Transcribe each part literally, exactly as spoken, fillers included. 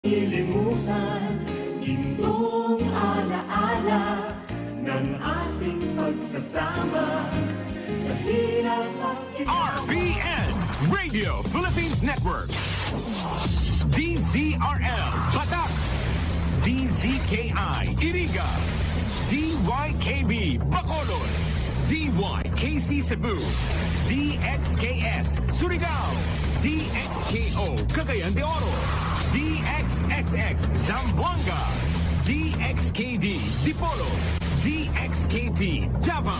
Ilimutan, gintong alaala ng ating pagsasama sa hirap at R P N, Radio Philippines Network. D Z R L, Batak. D Z K I, Iriga. D Y K B, Bacolod. D Y K C Cebu. D X K S, Surigao. D X K O, Cagayan de Oro. D X X X, Zamboanga. D X K D, Dipolog. D X K T, Davao.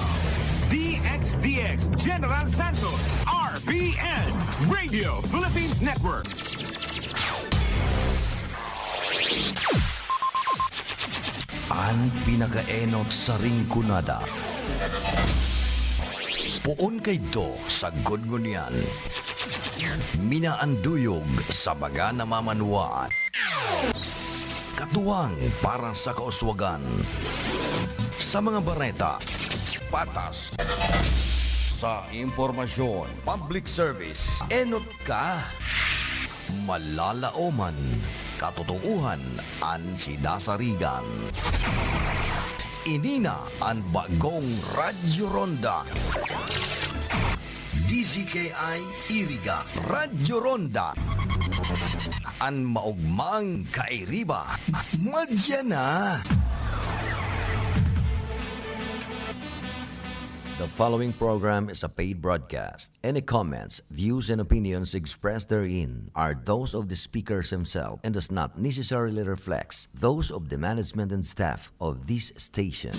D X D X, General Santos. R P N, Radio Philippines Network. An pinakaenot sa Rinconada. Poon kaidto sagkod ngunyan. Minaanduyog sa mga namamanwaan. Katuwang para sa kauswagan. Sa mga bareta, patas. Sa impormasyon, public service, enot ka. Malalaoman, katotoohan an sinasarigan. Ini na an bagong Radyo Ronda. D Z K I Iriga, Radyo Ronda. An maogmang kairiba, madya na. The following program is a paid broadcast. Any comments, views, and opinions expressed therein are those of the speakers himself and does not necessarily reflect those of the management and staff of this station.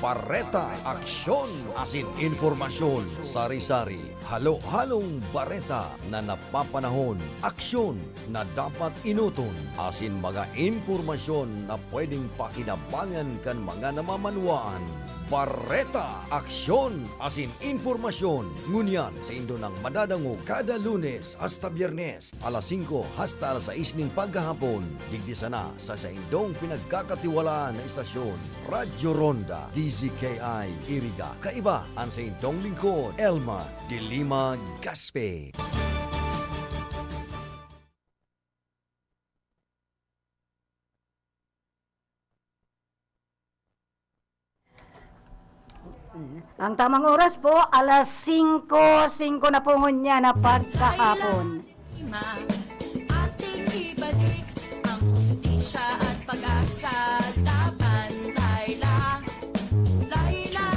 Bareta, aksyon, asin impormasyon, sari-sari, halo-halong bareta na napapanahon, aksyon na dapat enoton, asin mga impormasyon na pwedeng pakinabangan kan mga namamanwaan. Bareta, aksyon, asin impormasyon. Ngunyan, saindo nang madadangog kada Lunes hasta Biyernes, alas singko hasta alas sais nin paghahapon. Digdi sana sa saindong pinagkakatiwalaan na istasyon, Radyo Ronda, D Z K I Iriga. Kaiba an saindong lingkod, Elma de Lima Gaspe. Ang tamang oras po, alas singko, singko na po ngunyan na pagkahapon. Ating ibalik ang hustisya at pag-asa laban, Laila. Laila,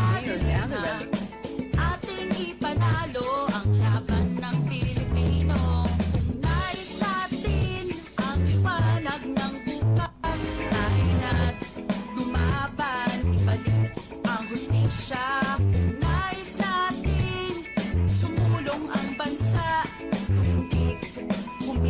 Ating ipanalo ang laban ng Pilipino. Nais natin ang liwanag ng bukas. Tayo na't lumaban, ibalik ang hustisya. Nais natin sumulong ang bansa. Tumindig, kung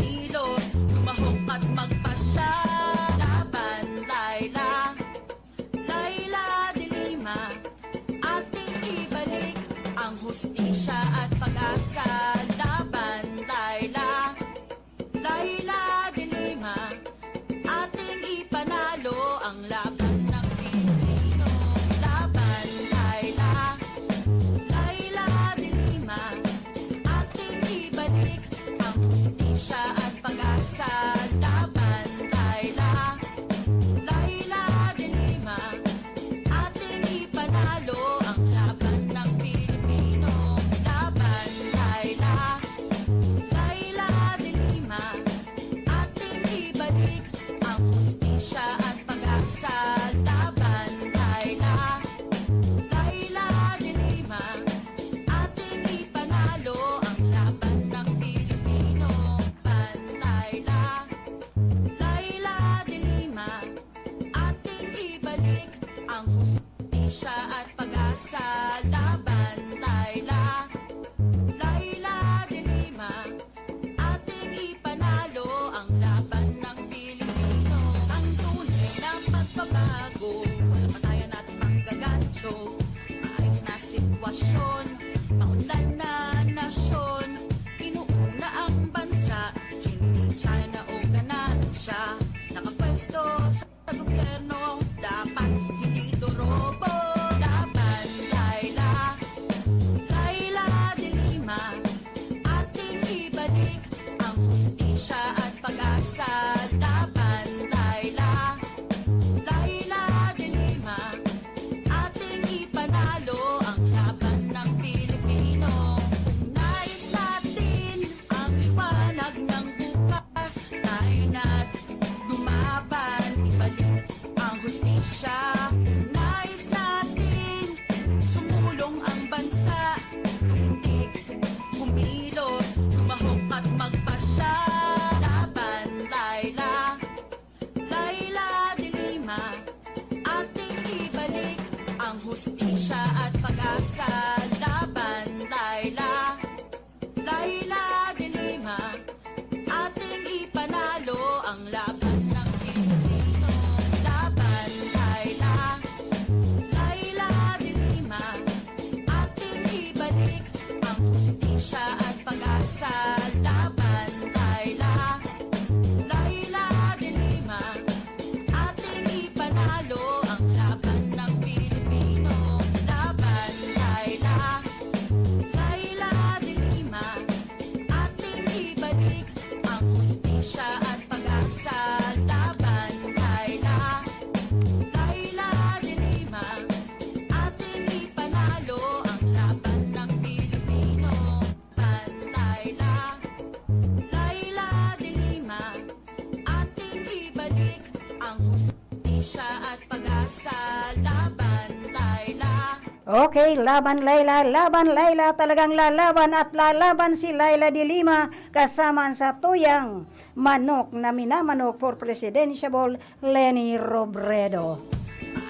Okay, laban Laila, laban Laila, talagang lalaban at lalaban si Laila de Lima kasama ang satuyang manok na minamanok for Presidentiable Leni Robredo.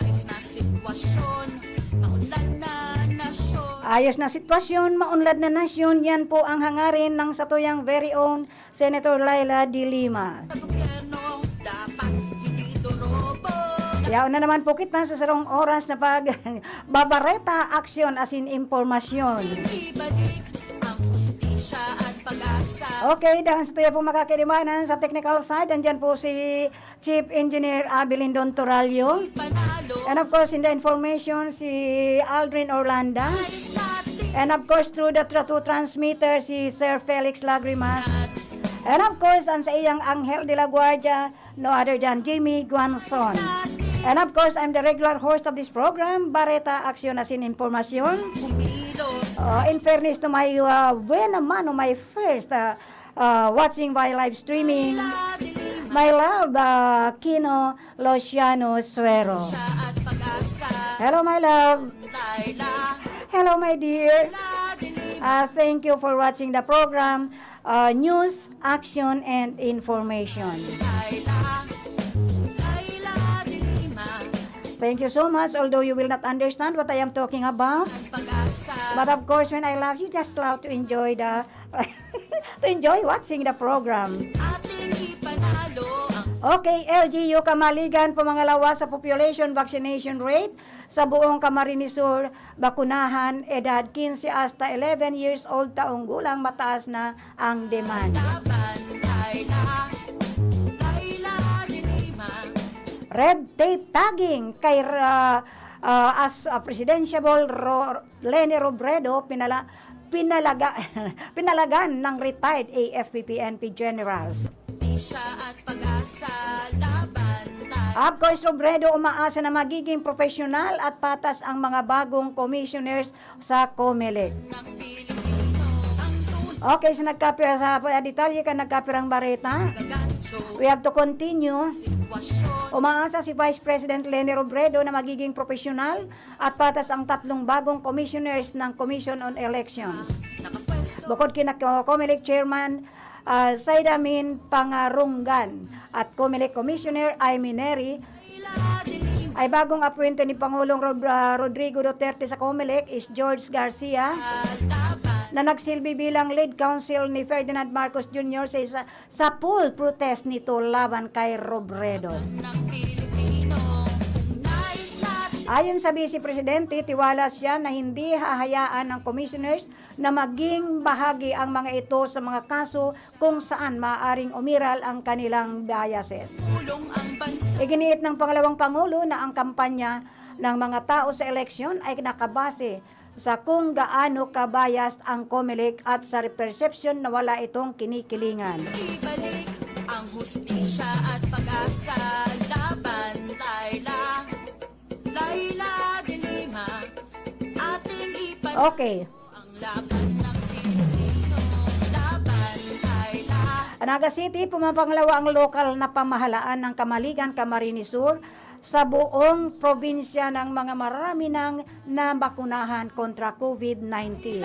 Ayos na sitwasyon, maunlad na nasyon. Ayos na sitwasyon, maunlad na nasyon, yan po ang hangarin ng satuyang very own Senator Laila de Lima. Sa gobyerno, dapat hindi ito robo. Yaon na naman po kita sa sarong oras na pag babareta, aksyon, asin impormasyon. Ibalik ang hustisya at pag-asa. Okay, dahil sa tuya pong makakaimanan sa technical side, andyan po si Chief Engineer Abilindon Torallo. Panalo. And of course, in the information, si Aldrin Orlanda. Ayos natin. And of course, through the two transmitter, si Sir Felix Lagrimas. And of course, ang sa iyang Anghel de la Guardia, no other than Jimmy Guanzon. And of course, I'm the regular host of this program, Bareta Aksyon Asin Impormasyon. Kumilos. Uh, in fairness to my uh, buena mano, my first uh, uh, watching by live streaming, my love, uh, Kino Luciano Suero. Siya at pag-asa. Hello, my love. Laila. Hello, my dear. Laila de Lima. Uh, thank you for watching the program, uh, News, Action, and Information. Laila. Laila de Lima. Thank you so much, although you will not understand what I am talking about. Ang pag-asa. But of course, when I love you, just love to enjoy the to enjoy watching the program. Ating ipanalo ang Okay, L G U Kamaligan, pumangalawa sa population vaccination rate sa buong Camarines Sur, bakunahan, edad quince hasta eleven years old, taong gulang, mataas na ang demand. Laban, Laila, Laila de Lima. Red tape tagging kay, ah, ah, as, ah, Presidentiable Ro-, Leni Robredo, pinala-, pinalaga-, pinalagan ng retired A F P P N P generals. Hustisya at pag-asa, laban tayo. Of course, Robredo umaasa na magiging professional at patas ang mga bagong commissioners sa Comelec. Ng Pilipino, ang tunay. Okay, sa nagkape-, sa detalye kan nagkapirang bareta, Gagancho. We have to continue. Sitwasyon. Umaasa si Vice President Leni Robredo na magiging professional at patas ang tatlong bagong commissioners ng Commission on Elections. Nakapwesto. Bukod kina Co-, Comelec Chairman, ah, Saidamin Pangarunggan at Comelec Commissioner Aimee Nery, ay bagong apwente ni Pangulong Rod-, ah, Rodrigo Duterte sa Comelec is George Garcia, na nagsilbi bilang lead counsel ni Ferdinand Marcos Junior sa isa, sa full protest nito laban kay Robredo. Ayon sa Vice Presidente, tiwala siya na hindi hahayaan ng commissioners na maging bahagi ang mga ito sa mga kaso kung saan maaaring umiral ang kanilang biases. Iginiit ng pangalawang pangulo na ang kampanya ng mga tao sa eleksyon ay nakabase sa kung gaano ka-biased ang Comelec at sa perception na wala itong kinikilingan. Ibalik ang hustisya at pag-asa, laban, Laila, Laila de Lima, ating ipan- Okay. Ang laban ng Pilipino, laban, Laila. Naga City, pumapangalawa ang lokal na pamahalaan ng Kamaligan, Camarines Sur, sa buong probinsya ng mga marami nang nabakunahan kontra COVID nineteen.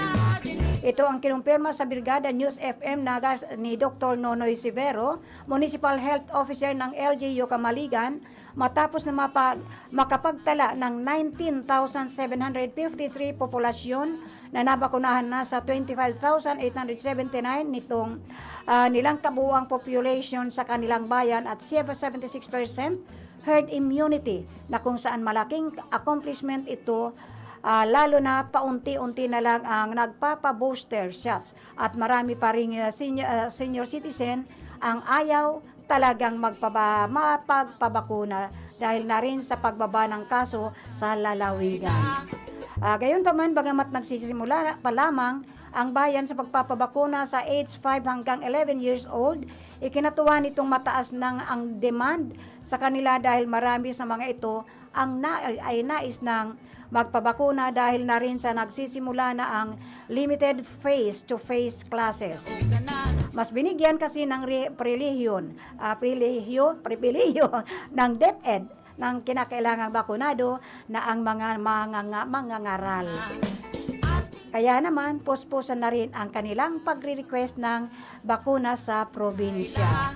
Ito ang kinumpirma sa Brigada News F M Nagas ni Doktor Nonoy Severo, Municipal Health Officer ng L G U Kamaligan, matapos na mapag-, makapagtala ng nineteen thousand seven hundred fifty-three populasyon na nabakunahan na sa twenty-five thousand eight hundred seventy-nine nitong, ah, nilang kabuuang population sa kanilang bayan at seventy-six percent herd immunity, na kung saan malaking accomplishment ito, ah, lalo na paunti-unti na lang ang nagpapa-booster shots at marami pa ring, ah, senior, ah, senior citizen ang ayaw talagang magpaba-, mapagpabakuna dahil na rin sa pagbaba ng kaso sa lalawigan. Ah, gayon pa man, bagamat nagsisimula pa lamang ang bayan sa pagpapabakuna sa age five hanggang eleven years old, ikinatuwa nitong mataas nang ang demand sa kanila dahil marami sa mga ito ang na-, ay nais nang magpabakuna dahil na rin sa nagsisimula na ang limited face-to-face classes. Mas binigyan kasi ng re-, prelihiyon, ah, prelihiyo, pribilehiyo ng DepEd ng kinakailangang bakunado na ang mga, mga, mga ngaral. Kaya naman, puspusan na rin ang kanilang pagre-request ng bakuna sa probinsya.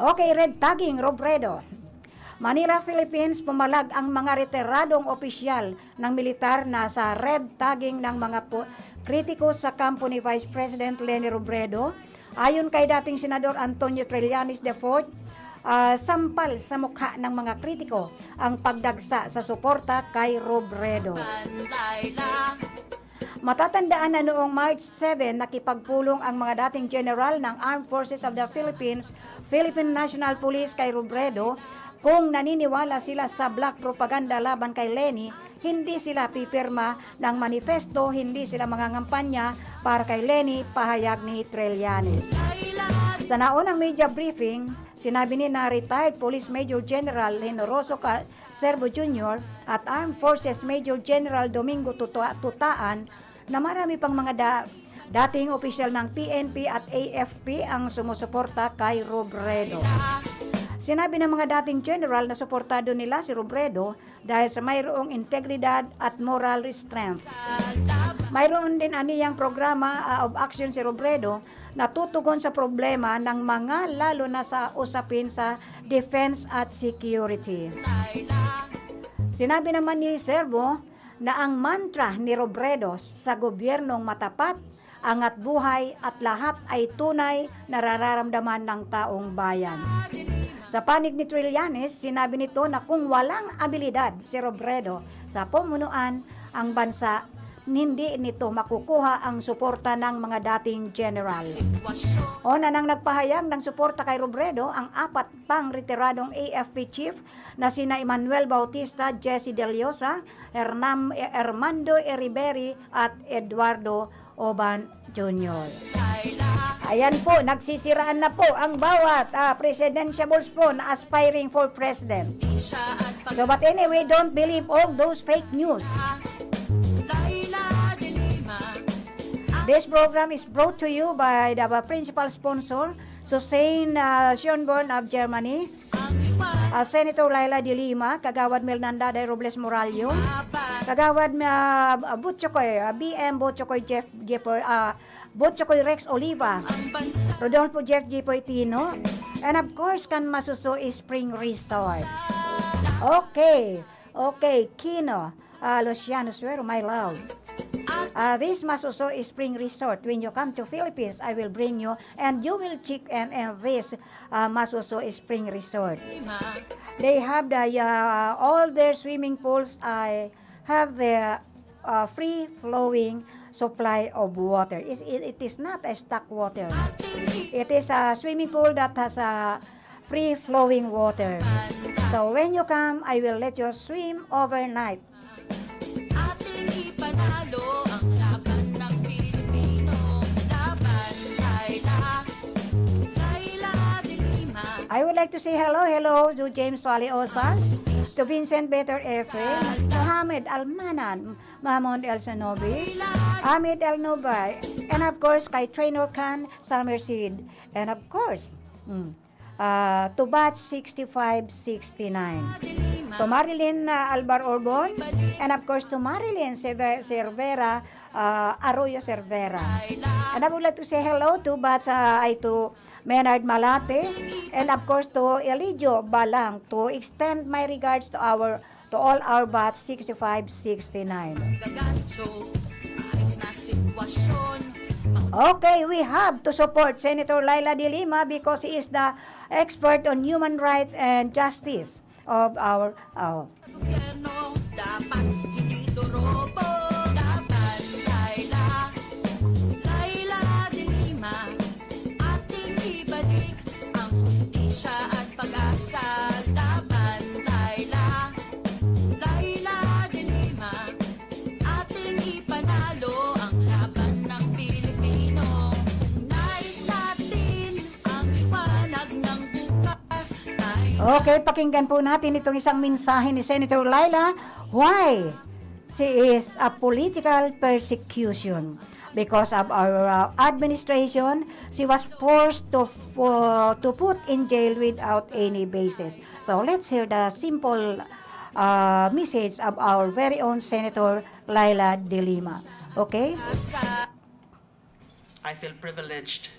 Okay, red tagging, Robredo. Manila, Philippines, pumalag ang mga retiradong opisyal ng militar na sa red tagging ng mga pu-, kritiko sa kampo ni Vice President Leni Robredo. Ayon kay dating Senador Antonio Trillanes the fourth, ah, sampal sa mukha ng mga kritiko ang pagdagsa sa suporta kay Robredo. Matatandaan na noong March seven, nakipagpulong ang mga dating general ng Armed Forces of the Philippines, Philippine National Police kay Robredo, kung naniniwala sila sa black propaganda laban kay Leni, hindi sila pipirma ng manifesto, hindi sila mangangampanya para kay Leni, pahayag ni Trillanes. Sa naunang media briefing, sinabi ni na retired Police Major General Lenoroso Ca-, Servo Junior at Armed Forces Major General Domingo Tutua-, Tutaan na marami pang mga da-, dating opisyal ng P N P at A F P ang sumusuporta kay Robredo. Sinabi ng mga dating general na suportado nila si Robredo dahil sa mayroong integridad at moral strength. Mayroon din aniyang programa, ah, of action si Robredo na tutugon sa problema ng mga, lalo na sa usapin sa defense at security. Sinabi naman ni Servo na ang mantra ni Robredo sa gobyernong matapat, angat buhay at lahat ay tunay na nararamdaman ng taong bayan. Sa panig ni Trillanes, sinabi nito na kung walang abilidad si Robredo sa pamunuan, ang bansa, hindi nito makukuha ang suporta ng mga dating general. Una nang nagpahayag ng suporta kay Robredo ang apat pang retiradong A F P chief na sina Emmanuel Bautista, Jesse Deliosa, Hernam-, Armando Eriberi at Eduardo Oban Junior. Ayan po, nagsisiraan na po ang bawat, ah, presidentiables po na aspiring for president. So, but anyway, don't believe all those fake news. This program is brought to you by the principal sponsor, Susanne, ah, Schönborn of Germany, ah, Senator Leila de Lima, Kagawad Melnanda de Robles Morallo, Kagawad, ah, Butchokoy, ah, B M Butchokoy Jeff, Jeffoy, ah, Butchokoy Rex Oliva, Rodolfo Jeff Jeffoy Tino, and of course, kan Masuso Spring Resort. Okay, okay, Kino, ah, Luciano Suero, my love. Ah, this Masuso Spring Resort, when you come to Philippines, I will bring you and you will check and, and this, ah, Masuso Spring Resort. They have the, ah, all their swimming pools, I have the, ah, free flowing supply of water. Is, it, it is not a stock water. It is a swimming pool that has a free flowing water. So when you come, I will let you swim overnight. Ating ipanalo ang laban ng Pilipino. Laban, Laila. Laila de Lima. I would like to say hello, hello to James Wally Osas, to Vincent Better Efren, to Hamed Almanan, Mamon El Senobi, Ahmed El Nubay, and of course, kay Trainer Khan Summer Seed. And of course, mm, ah, to batch sixty-five sixty-nine. To Marilyn, ah, Albar Orbon, and of course, to Marilyn Seve-, Cervera, ah, Arroyo Cervera. And I would like to say hello to batch, ah, ay to Menard Malate, and of course, to Elidio Balang, to extend my regards to our, to all our batch sixty-five sixty-nine. Okay, we have to support Senator Leila de Lima because he is the expert on human rights and justice of our, oh. Gobyerno, dapat hindi turubo. Laban, Laila. Laila de Lima. Ating ibalik ang hustisya at pag-asa. Laban, Laila. Laila de Lima. Ating ipanalo ang laban ng Pilipino. Nais natin ang liwanag ng bukas. Tayo Okay, pakinggan po natin itong isang mensahe ni Senator Leila. Why she is a political persecution. because of our uh, administration, she was forced to uh, to put in jail without any basis. So let's hear the simple uh, message of our very own Senator Leila de Lima. Okay? I feel privileged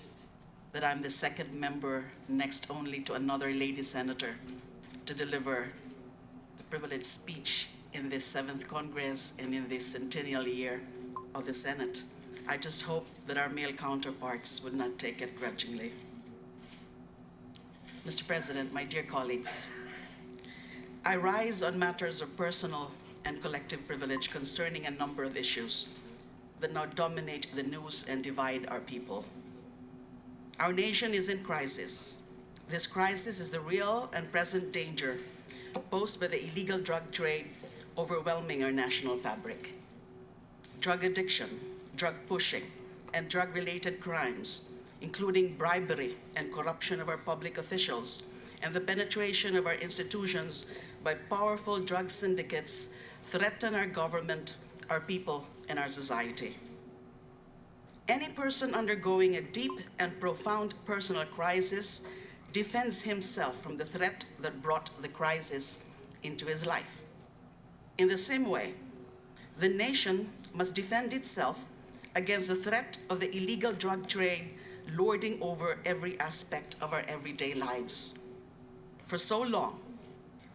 that I'm the second member, next only to another lady senator, to deliver the privileged speech in this seventh Congress and in this centennial year of the Senate. I just hope that our male counterparts would not take it grudgingly. Mister President, my dear colleagues, I rise on matters of personal and collective privilege concerning a number of issues that now dominate the news and divide our people. Our nation is in crisis. This crisis is the real and present danger posed by the illegal drug trade overwhelming our national fabric. Drug addiction, drug pushing, and drug related crimes, including bribery and corruption of our public officials, and the penetration of our institutions by powerful drug syndicates, threaten our government, our people, and our society. Any person undergoing a deep and profound personal crisis defends himself from the threat that brought the crisis into his life. In the same way, the nation must defend itself against the threat of the illegal drug trade lording over every aspect of our everyday lives. For so long,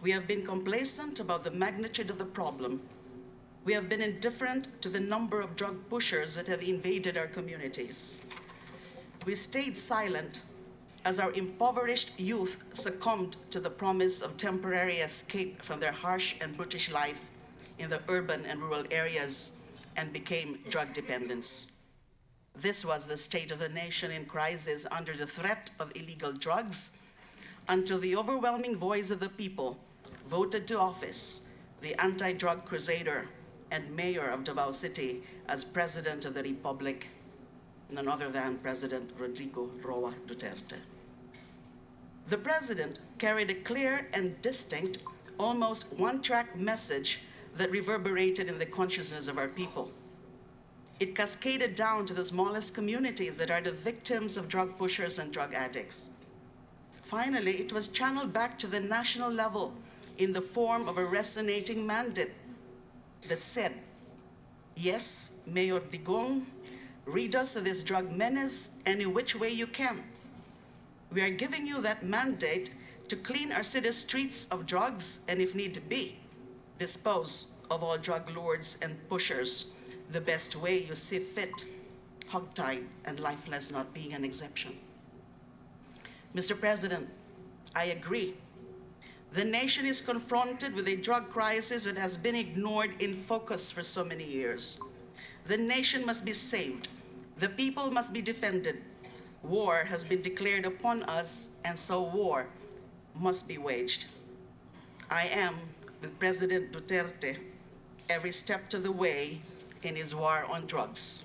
we have been complacent about the magnitude of the problem. We have been indifferent to the number of drug pushers that have invaded our communities. We stayed silent as our impoverished youth succumbed to the promise of temporary escape from their harsh and brutish life in the urban and rural areas and became drug dependents. This was the state of the nation in crisis under the threat of illegal drugs, until the overwhelming voice of the people voted to office the anti-drug crusader and mayor of Davao City as President of the Republic, none other than President Rodrigo Roa Duterte. The President carried a clear and distinct, almost one-track message that reverberated in the consciousness of our people. It cascaded down to the smallest communities that are the victims of drug pushers and drug addicts. Finally, it was channeled back to the national level in the form of a resonating mandate that said, "Yes, Mayor Digong, rid us of this drug menace any which way you can. We are giving you that mandate to clean our city streets of drugs and, if need be, dispose of all drug lords and pushers the best way you see fit, hogtied and lifeless not being an exception." Mister President, I agree. The nation is confronted with a drug crisis that has been ignored in focus for so many years. The nation must be saved. The people must be defended. War has been declared upon us, and so war must be waged. I am with President Duterte every step of the way in his war on drugs.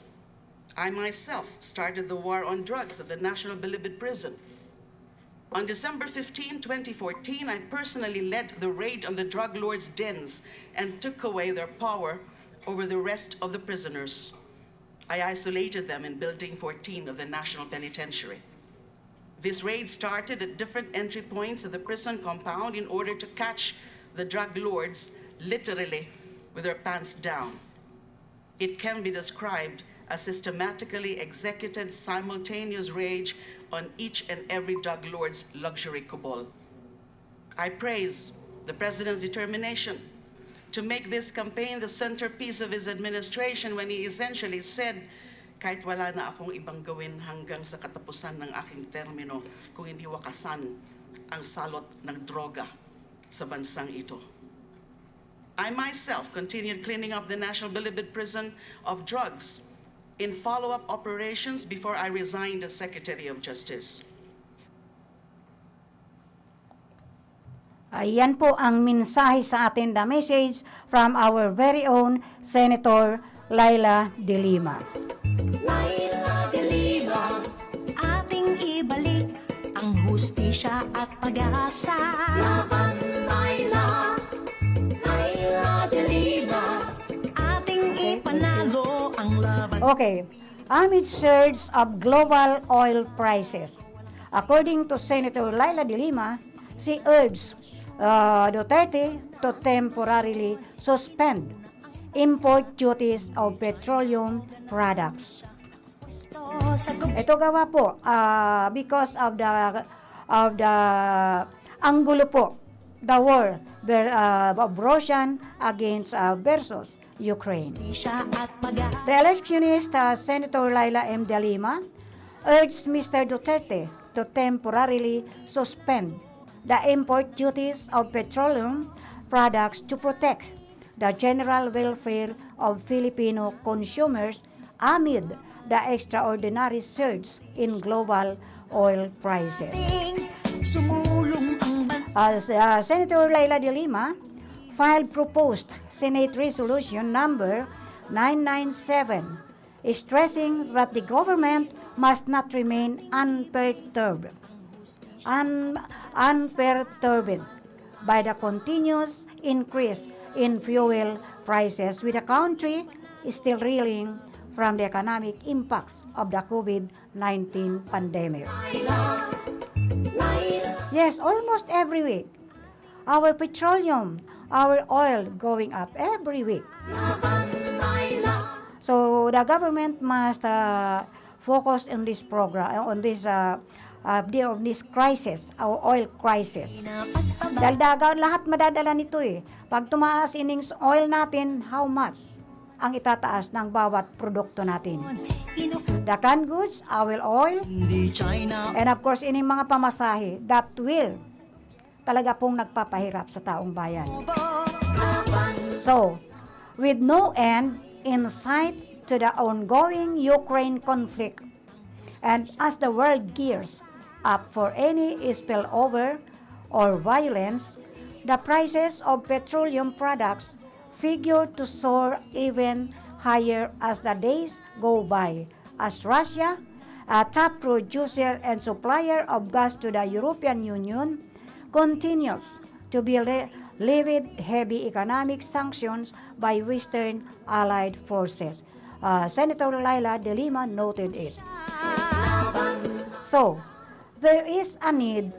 I myself started the war on drugs at the National Bilibid Prison. On December fifteen, twenty fourteen, I personally led the raid on the drug lords' dens and took away their power over the rest of the prisoners. I isolated them in Building fourteen of the National Penitentiary. This raid started at different entry points of the prison compound in order to catch the drug lords, literally, with their pants down. It can be described as systematically executed simultaneous rage on each and every drug lord's luxury kubol. I praise the President's determination to make this campaign the centerpiece of his administration when he essentially said, "Kahit wala na akong ibang gawin hanggang sa katapusan ng aking termino, kung hindi wakasan ang salot ng droga sa bansang ito." I myself continued cleaning up the National Bilibid Prison of drugs in follow-up operations before I resigned as Secretary of Justice. Ayan po ang mensahe sa atin, the message from our very own Senator Leila de Lima. Leila de Lima. Ating ibalik ang hustisya at pag-asa. Laban, Leila. Leila de Lima. Ating ipanalo ang laban. Okay. Amid surge of global oil prices, according to Senator Leila de Lima, she urged uh, Duterte to temporarily suspend import duties of petroleum products. Ito gawa po, uh, because of the of the angulo po, the war ver, uh, of Russian against uh, versus Ukraine. Re-electionist uh, Senator Leila M. De Lima urged Mister Duterte to temporarily suspend the import duties of petroleum products to protect the general welfare of Filipino consumers amid the extraordinary surge in global oil prices. As uh, Senator Leila de Lima filed proposed Senate Resolution number nine nine seven, stressing that the government must not remain unperturbed, un- unperturbed by the continuous increase in fuel prices, with the country still reeling from the economic impacts of the COVID nineteen pandemic. Yes, almost every week, our petroleum, our oil going up every week. So the government must uh, focus on this program, on this uh, uh, on this crisis, our oil crisis. Dahil daga lahat madadala nito eh. Pag tumaas ining oil natin, how much ang itataas ng bawat produkto natin? The canned goods, our oil, and of course, ining mga pamasahe that will talaga pong nagpapahirap sa taong bayan. So, with no end in sight to the ongoing Ukraine conflict, and as the world gears up for any spillover or violence, the prices of petroleum products figure to soar even higher as the days go by, as Russia, a top producer and supplier of gas to the European Union, continues to be le- levied heavy economic sanctions by Western allied forces. Uh, Senator Leila de Lima noted it. So, there is a need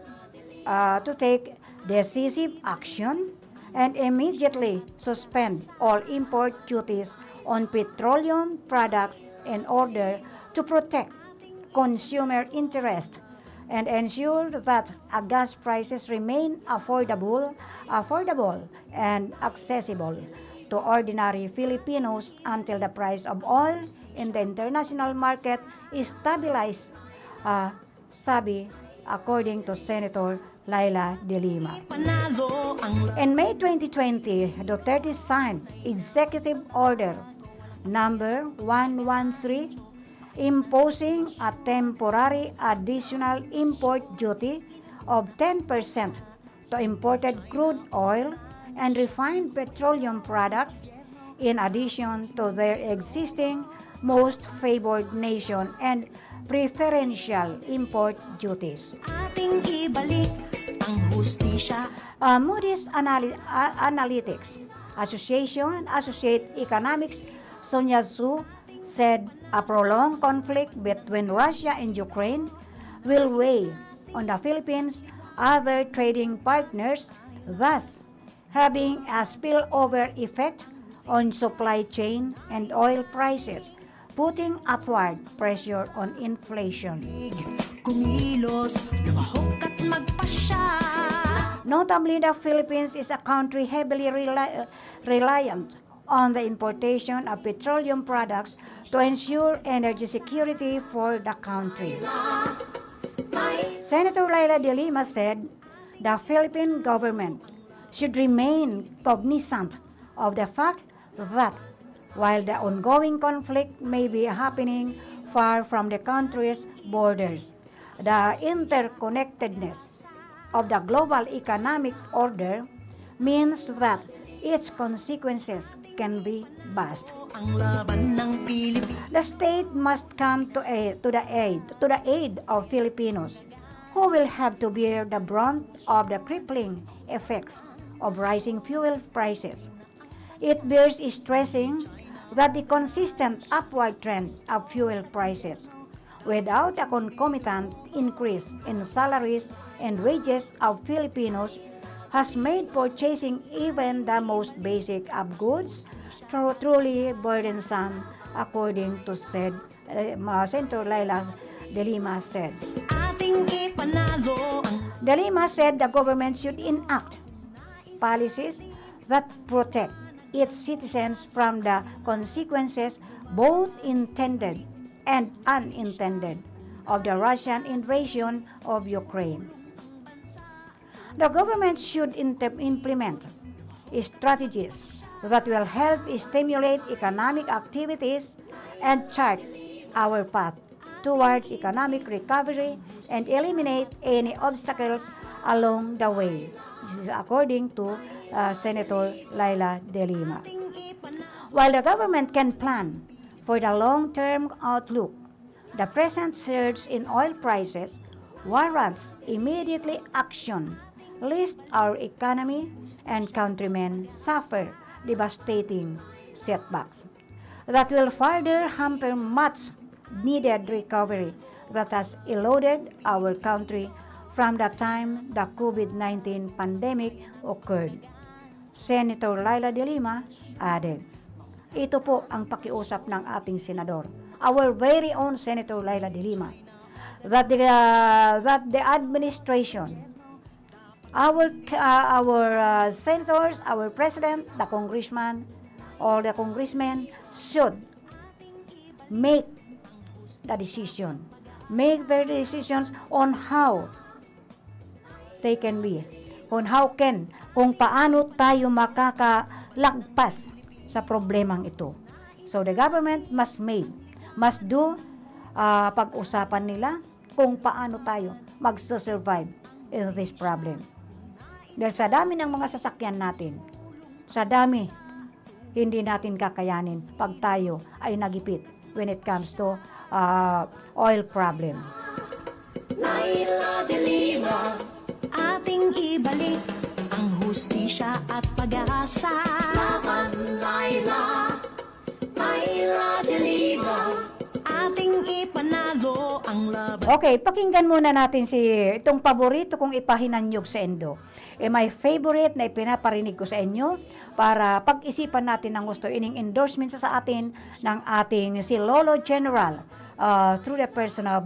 uh, to take decisive action and immediately suspend all import duties on petroleum products in order to protect consumer interest and ensure that a gas prices remain affordable, affordable and accessible to ordinary Filipinos until the price of oil in the international market is stabilized, uh, sabi according to Senator Leila de Lima. In May twenty twenty, Duterte signed Executive Order number one one three, imposing a temporary additional import duty of ten percent to imported crude oil and refined petroleum products, in addition to their existing most favored nation and preferential import duties. Ating ibalik ang hustisya. Uh, Moody's Anali- uh, Analytics Association Associate Economics Sonia Zhu said a prolonged conflict between Russia and Ukraine will weigh on the Philippines' other trading partners, thus having a spillover effect on supply chain and oil prices, putting upward pressure on inflation. Kumilos, lumahok at magpasya. Notably, the Philippines is a country heavily rely- reliant on the importation of petroleum products to ensure energy security for the country. Senator Leila de Lima said the Philippine government should remain cognizant of the fact that while the ongoing conflict may be happening far from the country's borders, the interconnectedness of the global economic order means that its consequences can be vast. Ang laban ng Pilipinas. The state must come to, a, to the aid to the aid of Filipinos who will have to bear the brunt of the crippling effects of rising fuel prices. It bears stressing that the consistent upward trend of fuel prices, without a concomitant increase in salaries and wages of Filipinos, has made purchasing even the most basic of goods tru- truly burdensome, according to said, uh, Senator Leila de Lima said. Ating ipanalo ang De Lima said the government should enact policies that protect its citizens from the consequences, both intended and unintended, of the Russian invasion of Ukraine. The government should inte- implement strategies that will help stimulate economic activities and chart our path towards economic recovery and eliminate any obstacles along the way. This is according to, uh, Senator Leila de Lima. While the government can plan for the long-term outlook, the present surge in oil prices warrants immediately action, lest our economy and countrymen suffer devastating setbacks that will further hamper much needed recovery that has eluded our country from the time the COVID nineteen pandemic occurred. Senator Leila de Lima added. Ito po ang pakiusap ng ating senador, our very own Senator Leila de Lima, that the, uh, that the administration, our, uh, our, uh, senators, our president, the congressman, all the congressmen should make the decision, make their decisions on how they can be, on how can, kung paano tayo makakalagpas sa problemang ito. So the government must make, must do, ah, pag-usapan nila kung paano tayo magsusurvive in this problem. Dahil sa dami ng mga sasakyan natin, sa dami, hindi natin kakayanin pag tayo ay nagipit when it comes to, ah, oil problem. Leila de Lima. Ating ibalik ang hustisya at pag-asa. Laban, Leila. Leila de Lima. Ating ipanalo ang laban. Okay, pakinggan muna natin si, itong paborito kong ipahinanyog sa indo. Eh, my favorite na ipinaparinig ko sa inyo para pag-isipan natin ng gusto ining endorsement sa, sa atin ng ating si Lolo General, ah, through the person of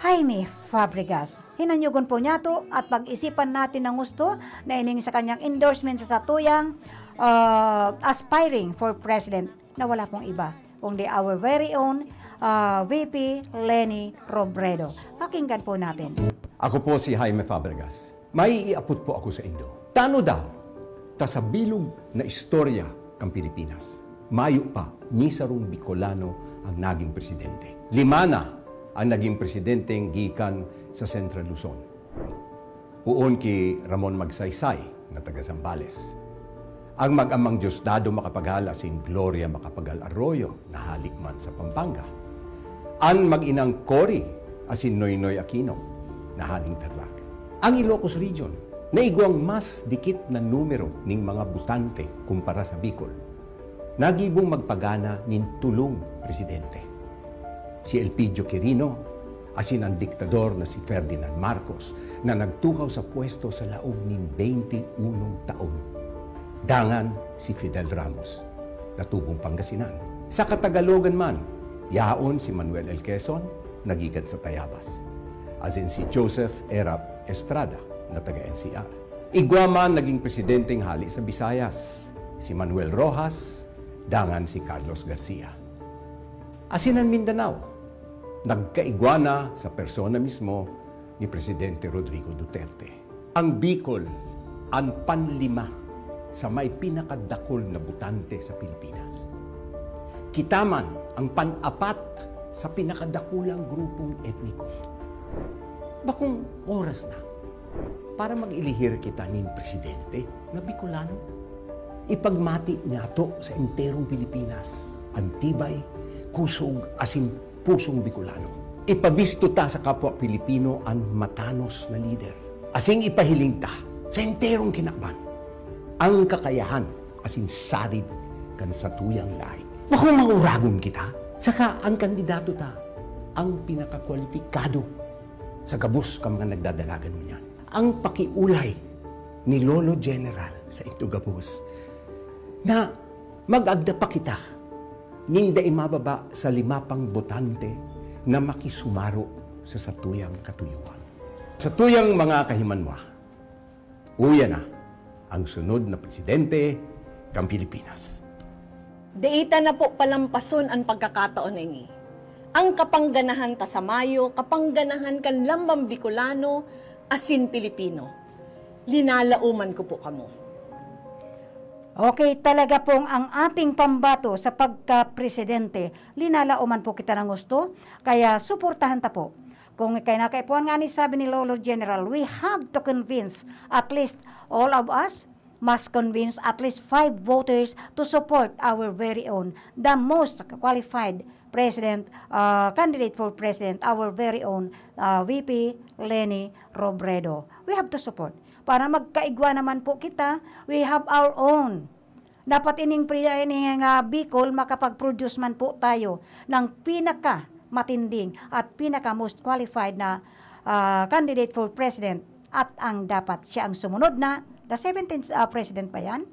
Jaime Fabregas. Hinanyugon po niya to at pag-isipan natin ng gusto na ining sa kanyang endorsement sa satuyang, ah, aspiring for president na wala pong iba kundi our very own, ah, V P Leni Robredo. Pakinggan po natin. Ako po si Jaime Fabregas. May iapot po ako sa indo. Tano daw, ta sa bilog na istorya kan Pilipinas, mayo pa ni sarong Bicolano ang naging presidente. Lima na ang naging presidenteng gikan sa Central Luzon. Poon ki Ramon Magsaysay na taga Zambales. Ang mag-amang Diosdado Macapagal asin Gloria Macapagal Arroyo na hali man sa Pampanga. An mag-inang Cory asin Noynoy Aquino na haling Tarlac. Ang Ilocos Region na igwang mas dikit na numero ning mga botante kumpara sa Bicol, nagibong magpagana nin tolong presidente. Si Elpidio Quirino asin an diktador na si Ferdinand Marcos na nagtukaw sa pwesto sa laog nin beinte unong taon. Dangan si Fidel Ramos, na tubong Pangasinan. Sa Katagalogan man, yaon si Manuel L. Quezon, na gikan sa Tayabas, asin si Joseph Erap Estrada, na taga N C R. Igwa man naging presidenteng hali sa Visayas, si Manuel Roxas, dangan si Carlos Garcia. Asin an Mindanao, nagkaigwa na sa persona mismo ni Presidente Rodrigo Duterte. Ang Bicol, an panlima sa may pinakadakul na botante sa Pilipinas. Kita man ang pan-apat sa pinakadakulang grupong etniko. Bakong oras na para mag-elihir kita nin presidente na Bicolano. Ipagmati niyato sa enterong Pilipinas an tibay, kusog, asin pusong Bicolano. Ipabisto ta sa kapwa Pilipino an matanos na lider. Asin ipahiling ta sa enterong kinaban ang kakayahan asin sarig kan satuyang lahi. Bakong mauragon kita, saka ang kandidato ta ang pinakakwalipikado sa gabos ka mga nagdadalagan ngunyan. Ang pakiolay ni Lolo General sa ito gabos na mag-agda pa kita nin dai mababa sa lima pang botante na makisumaro sa satuyang katuyohan. Satuyang mga kahimanwa, uya na ang sunod na presidente kan Pilipinas. Dai ta na po palampason an pagkakataon na ini. Ang kapangganahan ta sa mayo, kapangganahan kan lambang Bicolano asin Pilipino. Linalaoman ko po kamo. Okay, talaga pong ang ating pambato sa pagka-presidente, linalaoman po kita ng gusto, kaya suportahan ta po. Kung kaya nakaipuhan nga ni sabi ni Lolo General, we have to convince at least all of us must convince at least five voters to support our very own, the most qualified president, uh, candidate for president, our very own uh, V P Leni Robredo. We have to support. Para magkaigwa naman po kita, we have our own. Dapat ining pri-, ining, ah, Bicol makapag-produce man po tayo ng pinaka matinding at pinaka most qualified na, ah, candidate for president at ang dapat siya ang sumunod na the seventeenth, ah, president pa yan,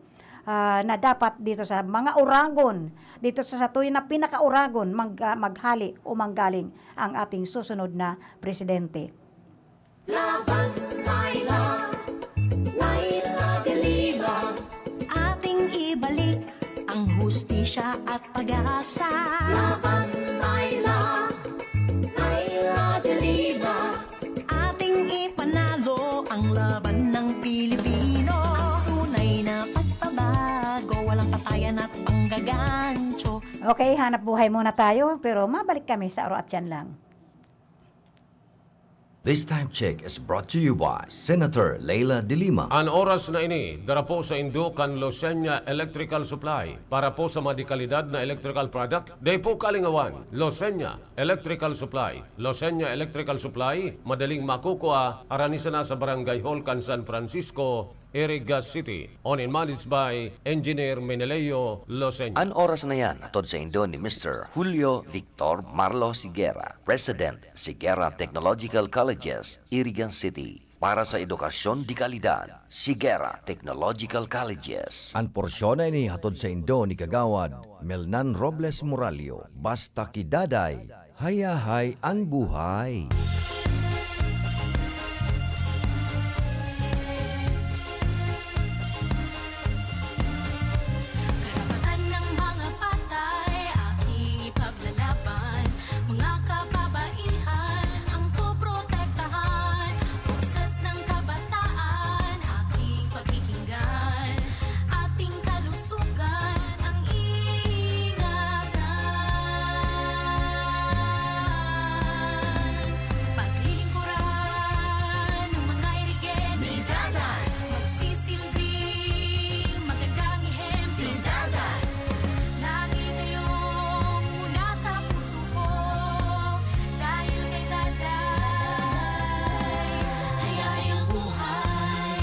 ah, na dapat dito sa mga Oragon, dito sa satuya na pinaka-Oragon, mag-, ah, maghali o manggaling ang ating susunod na presidente. Laban Naila, Naila de Lima. Ating ibalik ang hustisya at pag-asa. Laban Naila, Naila de Lima. Ating ipanalo ang laban ng Pilipino. Tunay na pagbabago, walang patayan at panggagancho. Okay, hanap buhay muna tayo, pero mabalik kami sa Oro at Yan Lang. This time check is brought to you by Senator Leila de Lima. An oras na ini, dara po sa indo kan Losenya Electrical Supply. Para po sa madikalidad na electrical product, dai po kalingawan. Losenya Electrical Supply. Losenya Electrical Supply, madaling makukua, arani sana sa Barangay Hall kan San Francisco, Iriga City. Owned and managed by Engineer Meneleo Losenya. An oras na yan, hatod sa indo ni Mister Julio Victor Marlo Sigera, President, Sigera Technological Colleges, Iriga City. Para sa edukasyon de kalidad, Sigera Technological Colleges. An porsyon na ini hatod sa indo ni Kagawad Melnan Robles Moralio. Basta ki Daday, hayahay an buhay. Karapatan ng mga patay, aking ipaglalaban. Mga kababaihan ang poprotektahan. Boses ng kabataan, aking pakikinggan. Ating kalusugan ang iingatan. Paglilingkuran ng mga irigente. Ni Daday. Magsisilbing magandang ehemplo. Si Daday. Lagi kayong una sa puso ko. Dahil kay Daday, hayahay ang buhay.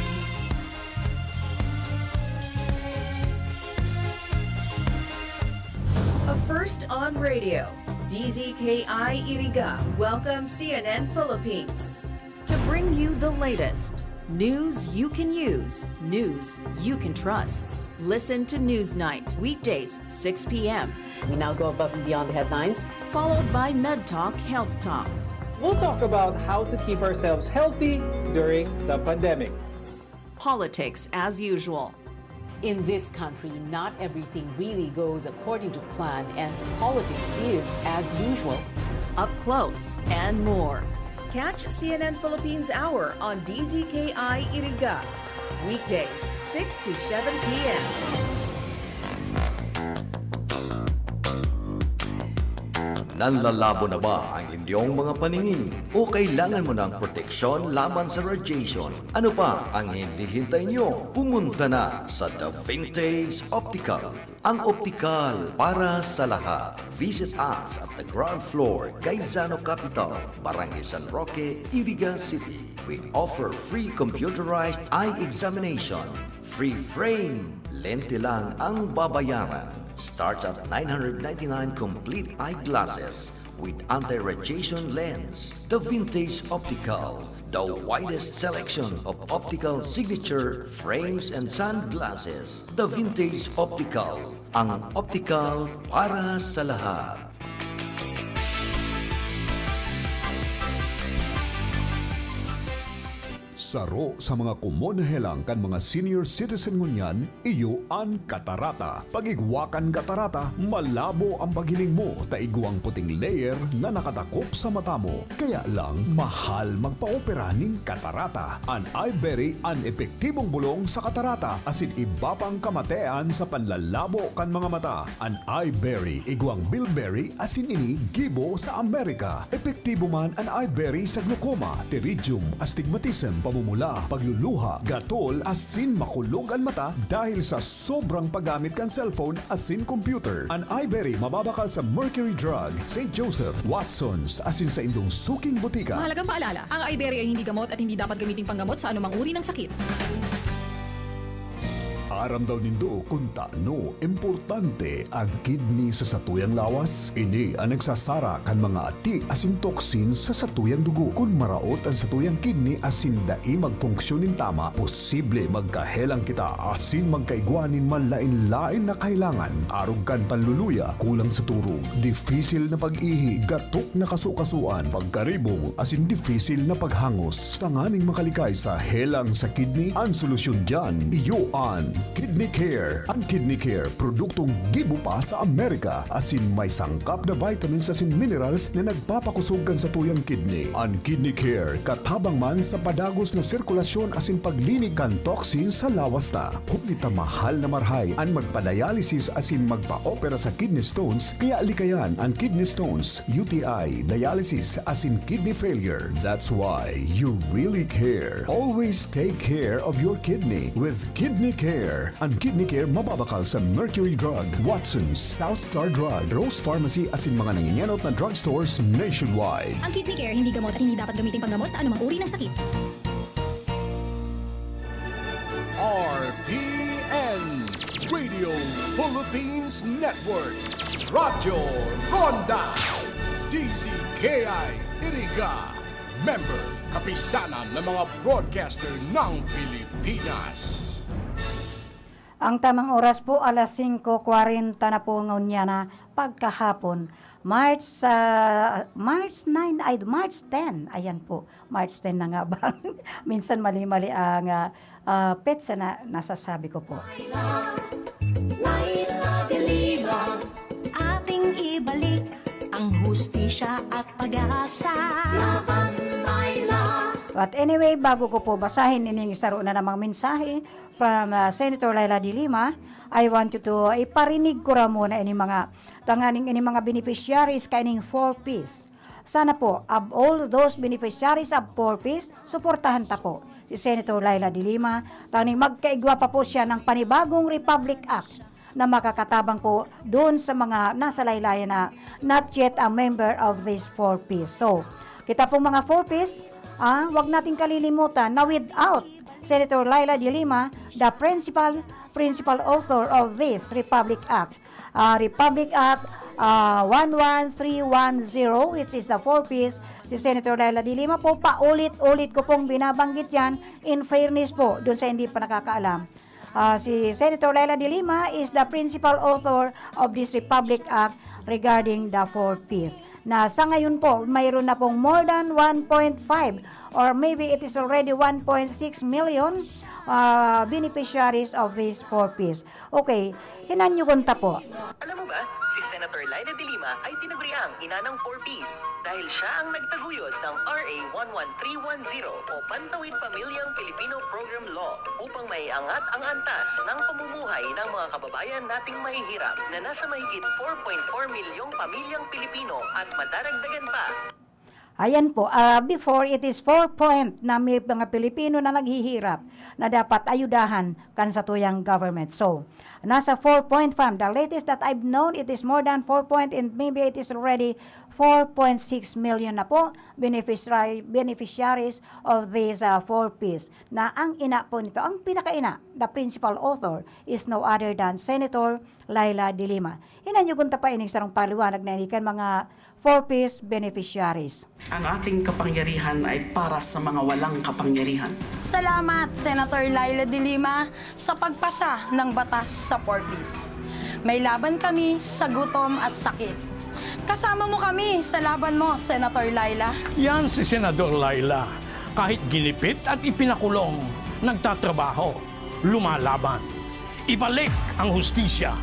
A first on radio, D Z K I Iriga welcomes C N N Philippines to bring you the latest news you can use, news you can trust. Listen to Newsnight, weekdays, six p m. We now go above and beyond the headlines. Followed by Med Talk, Health Talk. We'll talk about how to keep ourselves healthy during the pandemic. Politics as usual. In this country, not everything really goes according to plan, and politics is, as usual, up close and more. Catch C N N Philippines Hour on D Z K I Iriga, weekdays, six to seven p m. Nanlalabo na ba ang inyong mga paningin? O kailangan mo ng proteksyon laban sa radiation? Ano pa ang hinihintay nyo? Pumunta na sa The Vintage Optical, ang optikal para sa lahat. Visit us at the ground floor, Gaisano Capital, Barangay San Roque, Iriga City. We offer free computerized eye examination, free frame, lente lang ang babayaran. Starts at nine hundred ninety-nine complete eyeglasses with anti-radiation lens. The Vintage Optical, the widest selection of optical signature frames and sunglasses. The Vintage Optical, ang optical para sa lahat. Saro sa mga komon na helang kan mga senior citizen ngunyan, iyo an katarata. Pag-igwa kan katarata, malabo an paghiling mo ta igwang puting layer na nakatakop sa mata mo. Kaya lang, mahal magpaopera nin katarata. An Iberry an epektibong bolong sa katarata asin iba pang kamatean sa panlalabo kan mga mata. An Iberry igwang bilberry asin ini gibo sa Amerika. Epektibo man an Iberry sa glaucoma, pterygium, astigmatism, pamumula, pagluluha, gatol, asin makulog an mata dahil sa sobrang paggamit kan cellphone asin computer. An Iberry mababakal sa Mercury Drug, Saint Joseph, Watson's, asin sa indong suking botika. Mahalagang paalala, ang Iberry ay hindi gamot at hindi dapat gamiting panggamot sa anumang uri ng sakit. Aram daw nindo kun tano importante an kidney sa satuyang lawas? Ini an nagsasara kan mga ati asin toxins sa satuyang dugo. Kun maraot an satuyang kidney asin dai magfunksyon nin tama, posible magkahelang kita asin magkaigwa nin manlaen-laen na kahelangan, arog kan panluluya, kulang sa turog, difisil na pag-ihi, gatok na kasukasuan, pagkaribong, asin difisil na paghangos. Tanganing makalikay sa helang sa kidney, an solusyon diyan, iyo an Kidney Care. An Kidney Care, produktong gibo pa sa Amerika, asin may sangkap na vitamins asin minerals na nagpapakosog kan satuyang kidney. An Kidney Care, katabang man sa padagos na sirkulasyon asin paglinig kan toxin sa lawas ta. Huli ta mahal na marahay an magpa-dialysis asin magpa-opera sa kidney stones, kaya likayan an kidney stones, U T I, dialysis, asin kidney failure. That's why you really care. Always take care of your kidney with Kidney Care. An Kidney Care mababakal sa Mercury Drug, Watson's, South Star Drug, Rose Pharmacy asin mga nangingenot na drugstores nationwide. Ang Kidney Care hindi gamot at hindi dapat gamitin panggamot sa anumang uri ng sakit. R P N, Radio Philippines Network, Radyo Ronda, D Z K I Iriga, member, Kapisanan ng mga Broadcaster ng Pilipinas. Ang tamang oras po, alas singko kwarenta na po ngunyan na pagkahapon. March, ah, March nine, ay, March ten. Ayan po, March ten na nga ba? Minsan mali-mali ang, ah, ah, petsa na nasasabi ko po. Laila de Lima. Ating ibalik ang hustisya at pag-asa. Laban, Laila. But anyway, bago ko po basahin ining saro na namang mensahe from, ah, Senator Laila de Lima, I want you to iparinig ko ra muna ini mga tanganing ini mga beneficiaries kaining four Ps. Sana po, of all those beneficiaries of four Ps, suportahan ta po si Senator Laila de Lima, tanganing magkaigwa pa po siya ng panibagong Republic Act na makakatabang po doon sa mga nasa laylayan na not yet a member of these four Ps. So, kita pong mga four Ps, ah, wag nating kalilimutan na without Senator Laila de Lima, the principal, principal author of this Republic Act, ah, Republic Act, ah, one one three one zero, which is the four Ps, si Senator Laila de Lima po, paulit-ulit ko pong binabanggit yan, in fairness po, dun sa hindi pa nakakaalam. Ah, si Senator Laila de Lima is the principal author of this Republic Act regarding the four Ps. Na sa ngayon po, mayroon na pong more than one point five or maybe it is already one point six million, ah, beneficiaries of these four Ps. Okay, hinanyugon ta po. Alam mo ba, si Senator Laila de Lima ay tinaguriang ina ng four Ps dahil siya ang nagtaguyod ng R A one one three one zero o Pantawid Pamilyang Pilipino Program Law upang maiangat ang antas ng pamumuhay ng mga kababayan nating mahihirap na nasa mahigit four point four milyong pamilyang Pilipino at madaragdagan pa. Ayan po, ah, before, it is four point na may mga Pilipino na naghihirap na dapat ayudahan kan satuyang government. So, nasa four point five, the latest that I've known, it is more than four point, and maybe it is already four point six million na po beneficiary-, beneficiaries of these, ah, four Ps. Na ang ina po nito, ang pinakaina, the principal author, is no other than Senator Leila de Lima. Hinanyugon ta pa ining sarong paliwanag na ini kan mga four Ps beneficiaries. Ang ating kapangyarihan ay para sa mga walang kapangyarihan. Salamat, Senator Leila de Lima, sa pagpasa ng batas sa four Ps. May laban kami sa gutom at sakit. Kasama mo kami sa laban mo, Senator Leila. Yan si Senador Leila. Kahit ginipit at ipinakulong, nagtatrabaho, lumalaban. Ibalik ang hustisya.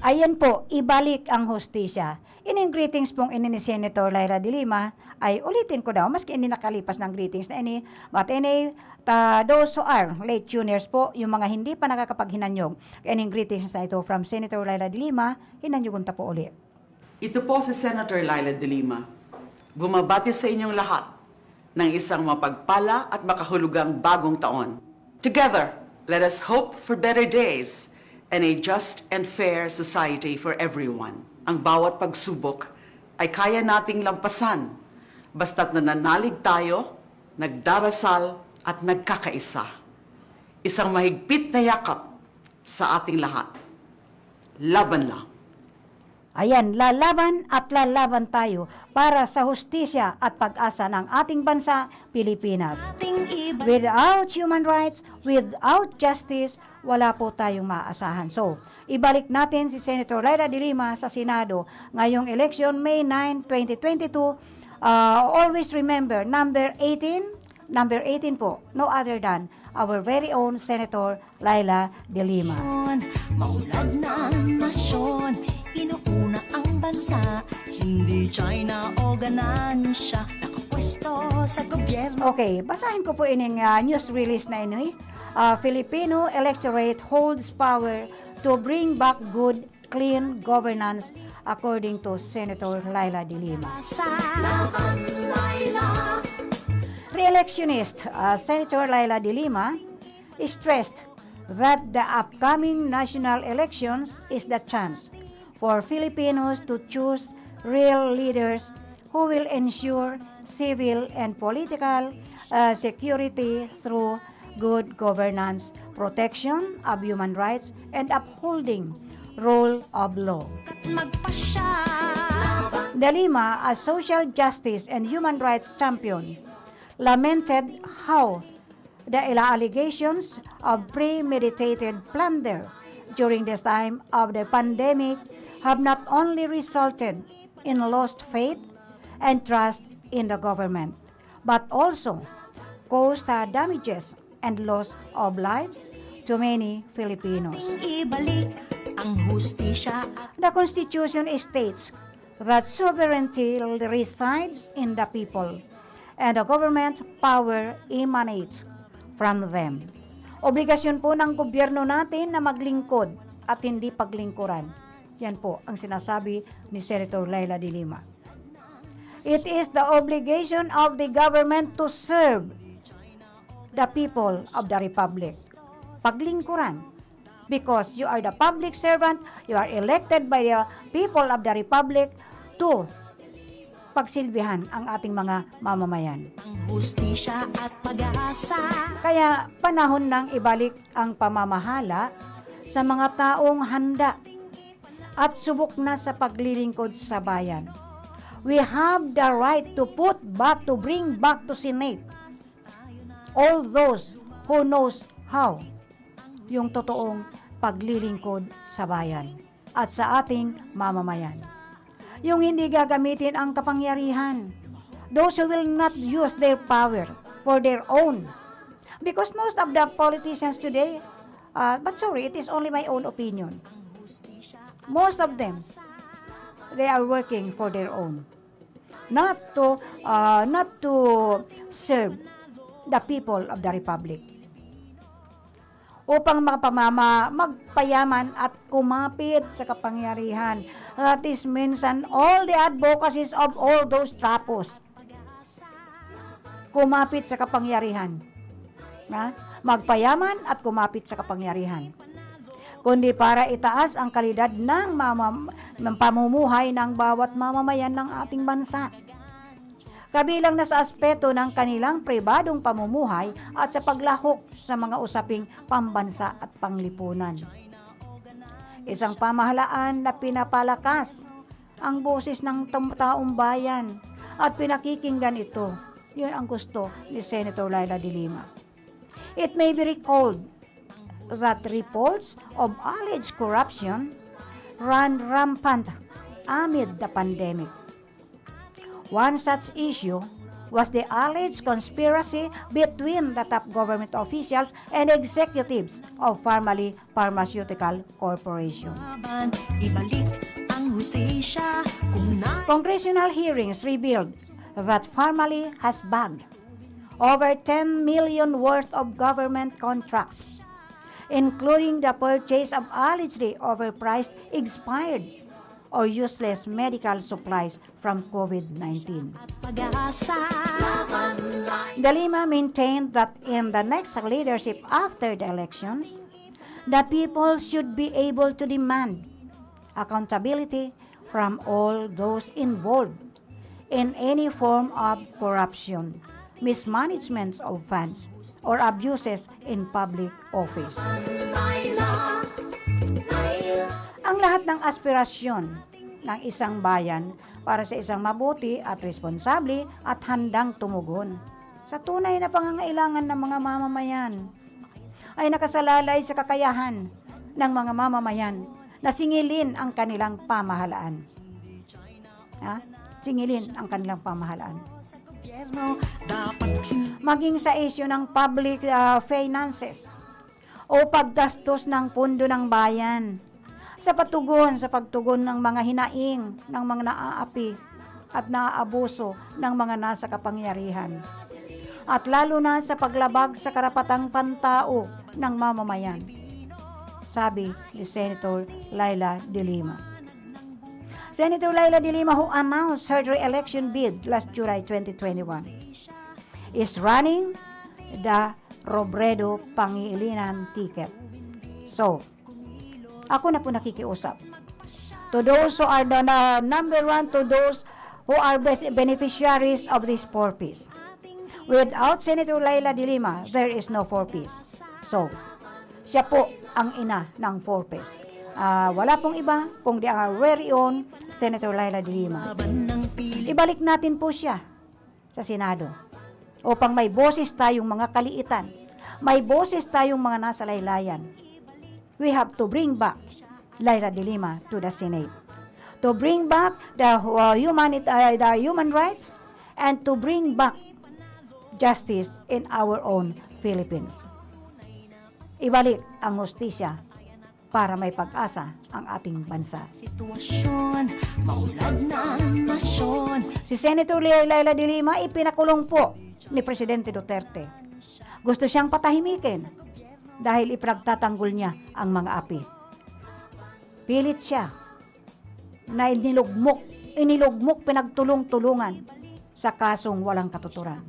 Ayan po, ibalik ang hustisya. Ining greetings pong ini ni Senator Leila de Lima ay ulitin ko daw, maski ini nakalipas ng greetings na ini, but any, ta, those who are late tuners po, yung mga hindi pa nakakapaghinanyog, ining greetings na ito from Senator Leila de Lima, hinanyugon ta po uli. Ito po si Senator Leila de Lima. Bumabati sa inyong lahat ng isang mapagpala at makahulugang bagong taon. Together, let us hope for better days and a just and fair society for everyone. Ang bawat pagsubok ay kaya nating lampasan basta't nananalig tayo, nagdarasal at nagkakaisa. Isang mahigpit na yakap sa ating lahat. Laban lang. Ayan, lalaban at lalaban tayo para sa hustisya at pag-asa ng ating bansa, Pilipinas. Without human rights, without justice, wala po tayong maaasahan. So, ibalik natin si Senator Leila de Lima sa Senado ngayong election, May nine, twenty twenty-two. Ah, always remember, number eighteen, number eighteen po, no other than our very own Senator Leila de Lima. Maulad na ang nasyon, inuuna ang bansa. Hindi China o ganansya, nakapwesto sa gobyerno. Okay, basahin ko po ining ah, news release na ini. Ah, Filipino electorate holds power to bring back good, clean governance, according to Senator Leila de Lima. Re-electionist ah, Senator Leila de Lima stressed that the upcoming national elections is the chance for Filipinos to choose real leaders who will ensure civil and political uh, security through good governance, protection of human rights, and upholding rule of law. De Lima, a social justice and human rights champion, lamented how the allegations of premeditated plunder during this time of the pandemic have not only resulted in lost faith and trust in the government, but also caused uh, damages and loss of lives to many Filipinos. Ibalik ang hustisya at The Constitution states that sovereignty resides in the people and the government's power emanates from them. Obligasyon po ng gobyerno natin na maglingkod at hindi paglingkuran. Yan po ang sinasabi ni Senator Leila de Lima. It is the obligation of the government to serve the people of the republic. Paglingkuran. Because you are the public servant, you are elected by the people of the republic to pagsilbihan ang ating mga mamamayan. Ang hustisya at pag-asa. Kaya panahon nang ibalik ang pamamahala sa mga taong handa at subok na sa paglilingkod sa bayan. We have the right to put back, to bring back to Senate all those who knows how yung totoong paglilingkod sa bayan at sa ating mamamayan. Yung hindi gagamitin ang kapangyarihan. Those who will not use their power for their own. Because most of the politicians today, uh, but sorry, it is only my own opinion. Most of them, they are working for their own. Not to, uh, not to serve the people of the republic. upang mapamama-, magpayaman at kumapit sa kapangyarihan. That is mention all the advocacies of all those trapos. Kumapit sa kapangyarihan. Ha? Magpayaman at kumapit sa kapangyarihan. Kundi para itaas ang kalidad ng mama-, ng pamumuhay ng bawat mamamayan ng ating bansa. Kabilang na sa aspeto ng kanilang pribadong pamumuhay at sa paglahok sa mga usaping pambansa at panglipunan. Isang pamahalaan na pinapalakas ang boses ng tam-, taong bayan at pinakikinggan ito. Yun ang gusto ni Senator Leila de Lima. It may be recalled that reports of alleged corruption ran rampant amid the pandemic. One such issue was the alleged conspiracy between the top government officials and executives of Farmally Pharmaceutical Corporation. Ibalik ang hustisya kung na- Congressional hearings revealed that Farmally has bagged over ten million worth of government contracts, including the purchase of allegedly overpriced, expired, or useless medical supplies from COVID nineteen. De Lima maintained that in the next leadership after the elections, the people should be able to demand accountability from all those involved in any form of corruption, mismanagements of funds, or abuses in public office. Ang lahat ng aspirasyon ng isang bayan para sa isang mabuti at responsable at handang tumugon sa tunay na pangangailangan ng mga mamamayan ay nakasalalay sa kakayahan ng mga mamamayan na singilin ang kanilang pamahalaan. Ha? Singilin ang kanilang pamahalaan. Maging sa isyu ng public, ah, finances o paggastos ng pondo ng bayan, sa patugon, sa pagtugon ng mga hinaing ng mga naaapi at naaabuso ng mga nasa kapangyarihan, at lalo na sa paglabag sa karapatang pantao ng mamamayan, sabi ni Senator Leila de Lima. Senator Leila de Lima, who announced her re-election bid last July twenty twenty-one, is running the Robredo Pangilinan ticket. So, ako na po nakikiusap to those who are the na-, number one, to those who are bes-, beneficiaries of this four Ps. Without Senator Leila de Lima, there is no four Ps. So, siya po ang ina ng four Ps. Ah, wala pong iba kundi ang our very own Senator Leila de Lima. Ibalik natin po siya sa Senado upang may boses tayong mga kaliitan, may boses tayong mga nasa laylayan. We have to bring back Leila de Lima to the Senate, to bring back the, uh, humanit-, uh, the human rights, and to bring back justice in our own Philippines. Ibalik ang hustisya para may pag-asa ang ating bansa. Sitwasyon, maulad na nasyon. Si Senator Leila de Lima ipinakulong po ni Presidente Duterte. Gusto siyang patahimikin dahil ipinagtatanggol niya ang mga api. Pilit siya na inilugmok, inilugmok, pinagtulong-tulungan sa kasong walang katuturan.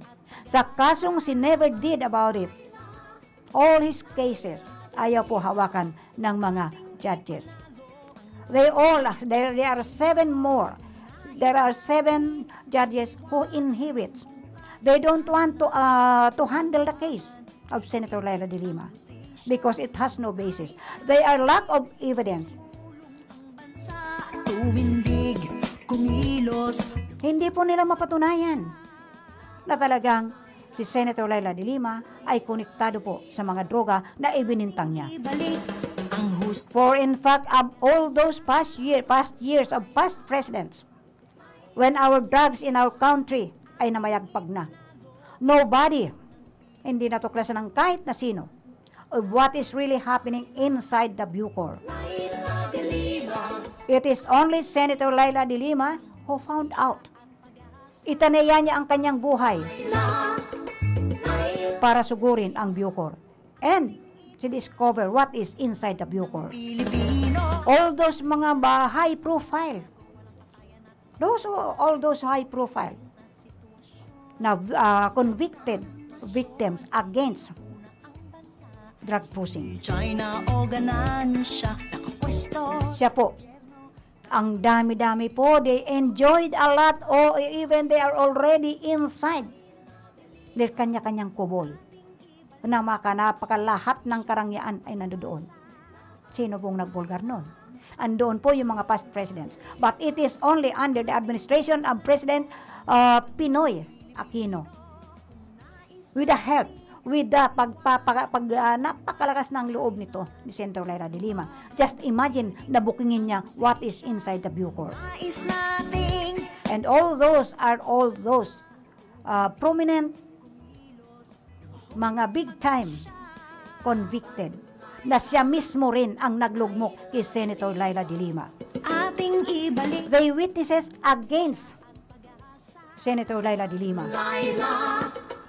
Sa kasong she never did about it. All his cases, ayaw po hawakan ng mga judges. They all, there, there are seven more. There are seven judges who inhibits. They don't want to, uh, to handle the case of Senator Leila de Lima because it has no basis. They are lack of evidence. Tumindig, kumilos. Hindi po nila mapatunayan na talagang si Senator Leila de Lima ay konektado po sa mga droga na ibinintang niya. Ibalik ang hus- For in fact, of all those past year, past years of past presidents, when our drugs in our country ay namayagpag na, nobody, hindi natuklasan ng kahit na sino, of what is really happening inside the Bucor. It is only Senator Leila de Lima who found out. Itinaya niya ang kanyang buhay para sugurin ang Bucor. And to discover what is inside the Bucor. All those mga ba, high profile. Those, all those high profile na, ah, convicted victims against drug pushing. China o ganansya, nakapwesto. Siya po, ang dami-dami po, they enjoyed a lot, o even they are already inside their kanya-kanyang kubol. Na maka-, napakalahat ng karangyaan ay nandoon. Sino pong nagbulgar nun? Andoon po yung mga past presidents. But it is only under the administration of President, uh, Pinoy Aquino. With the help, with the pagpapaka-, pag, ah, napakalakas ng loob nito ni Senator Leila de Lima. Just imagine na bookingin niya what is inside the Bucor. Is nothing. And all those are all those, ah, prominent, mga big time convicted na siya mismo rin ang naglugmok kay Senator Leila de Lima. Ating ibalik. They witnesses against Senator Leila de Lima.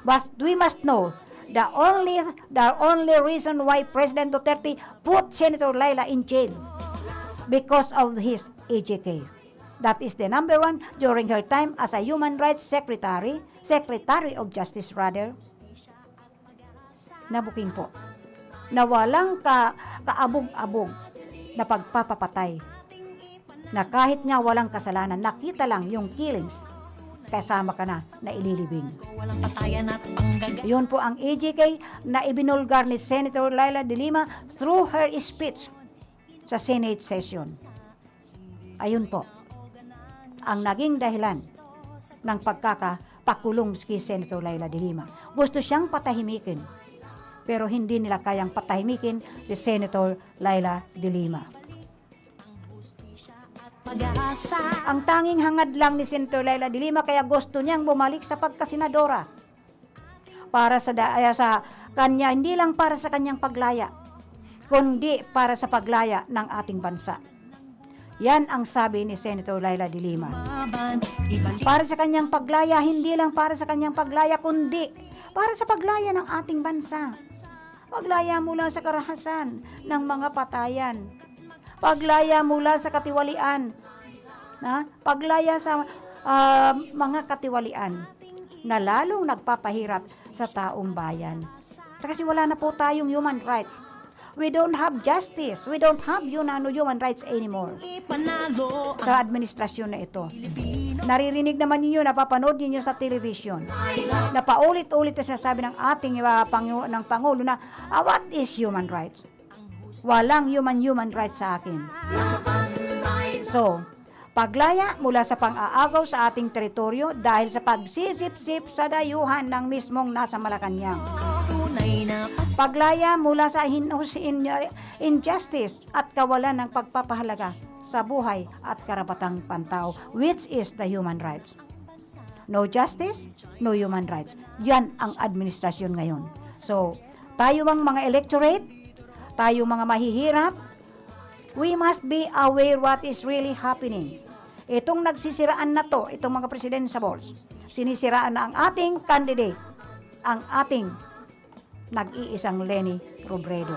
But we must know, the only, the only reason why President Duterte put Senator Leila in jail because of his E J K. That is the number one during her time as a human rights secretary, secretary of justice rather, na booking po, na walang ka-, kaabog-abog na pagpapapatay, na kahit nga walang kasalanan, nakita lang yung killings, kasama ka na, na ililibing. Walang patayan at panggaga- Yun po ang E J K na ibinulgar ni Senator Leila de Lima through her speech sa Senate session. Ayun po, ang naging dahilan ng pagkakapakulong si Senator Leila de Lima. Gusto siyang patahimikin, pero hindi nila kayang patahimikin si Senator Leila de Lima. Ang tanging hangad lang ni Senator Leila de Lima, kaya gusto niyang bumalik sa pagkasenadora. Para sa da-, sa kanya, hindi lang para sa kanyang paglaya, kundi para sa paglaya ng ating bansa. Yan ang sabi ni Senator Leila de Lima. Para sa kanyang paglaya, hindi lang para sa kanyang paglaya, kundi para sa paglaya ng ating bansa. Paglaya mula sa karahasan ng mga patayan. Paglaya mula sa katiwalian. Na? Paglaya sa, ah, mga katiwalian na lalong nagpapahirap sa taong bayan. Kasi wala na po tayong human rights. We don't have justice. We don't have human, human rights anymore. Sa administrasyon na ito. Naririnig naman ninyo, napapanood ninyo sa television, na paulit-ulit na sinasabi ng ating, ah, pangu-, ng Pangulo na, ah, "What is human rights? Walang human, human rights sa akin." So, paglaya mula sa pang-aagaw sa ating teritoryo dahil sa pagsisipsip sa dayuhan ng mismong nasa Malacañang. Paglaya mula sa hin-, in-, injustice at kawalan ng pagpapahalaga sa buhay at karapatang pantao, which is the human rights. No justice, no human rights. Yan ang administrasyon ngayon. So, tayo mang mga electorate, tayo mga mahihirap, we must be aware what is really happening. Itong nagsisiraan na to, itong mga presidentiables, sinisiraan na ang ating candidate, ang ating nag-iisang Leni Robredo.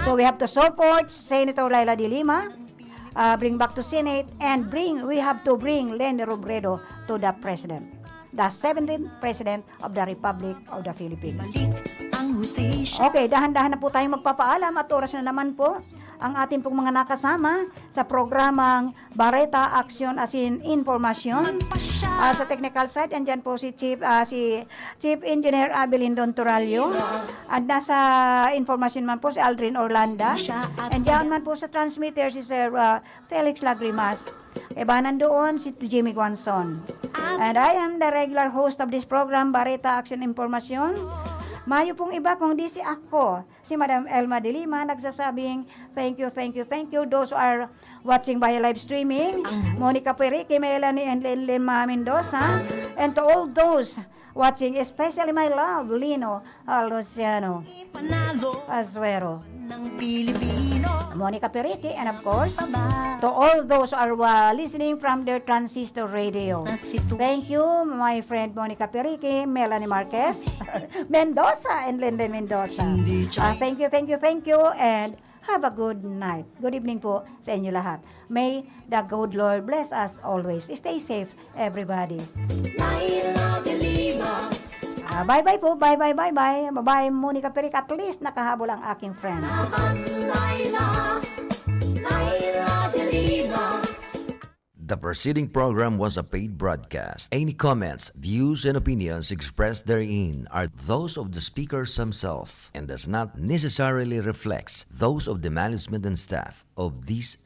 So we have to support Senator Leila de Lima, uh, bring back to Senate, and bring, we have to bring Leni Robredo to the President, the seventeenth President of the Republic of the Philippines. Balik ang hustisya. Okay, dahan-dahan na po tayong magpapaalam at oras na naman po ang atin pong mga nakasama sa programang Bareta, Aksyon, asin Impormasyon. Magpasya. Ah, sa technical side, andyan po si Chief, ah, si Chief Engineer Abelindon Turalio. At nasa impormasyon man po si Aldrin Orlanda. And diyan man po sa transmitter si Sir, ah, Felix Lagrimas. Iba nandoon si Jimmy Guanzon. And I am the regular host of this program, Bareta, Aksyon, Impormasyon. Mayo pong iba kung di si ako, si Madam Elma de Lima, nagsasabing, "Thank you, thank you, thank you." Those who are watching via live streaming, Monica Perique, Melanie and Lenlen Ma Mendoza, and to all those watching, especially my love, Lino, uh, Luciano Azuero. Monica Perique, and of course, to all those who are uh, listening from their transistor radio. Thank you, my friend Monica Perique, Melanie Marquez, Mendoza, and Linden Mendoza. Uh, thank you, thank you, thank you, and have a good night. Good evening po sa inyo lahat. May the good Lord bless us always. Stay safe, everybody. Ah, bye-bye po. Bye-bye, bye-bye. Bye-bye, Monica Perique. At least nakahabol ang aking friend. The preceding program was a paid broadcast. Any comments, views, and opinions expressed therein are those of the speakers himself and does not necessarily reflect those of the management and staff of this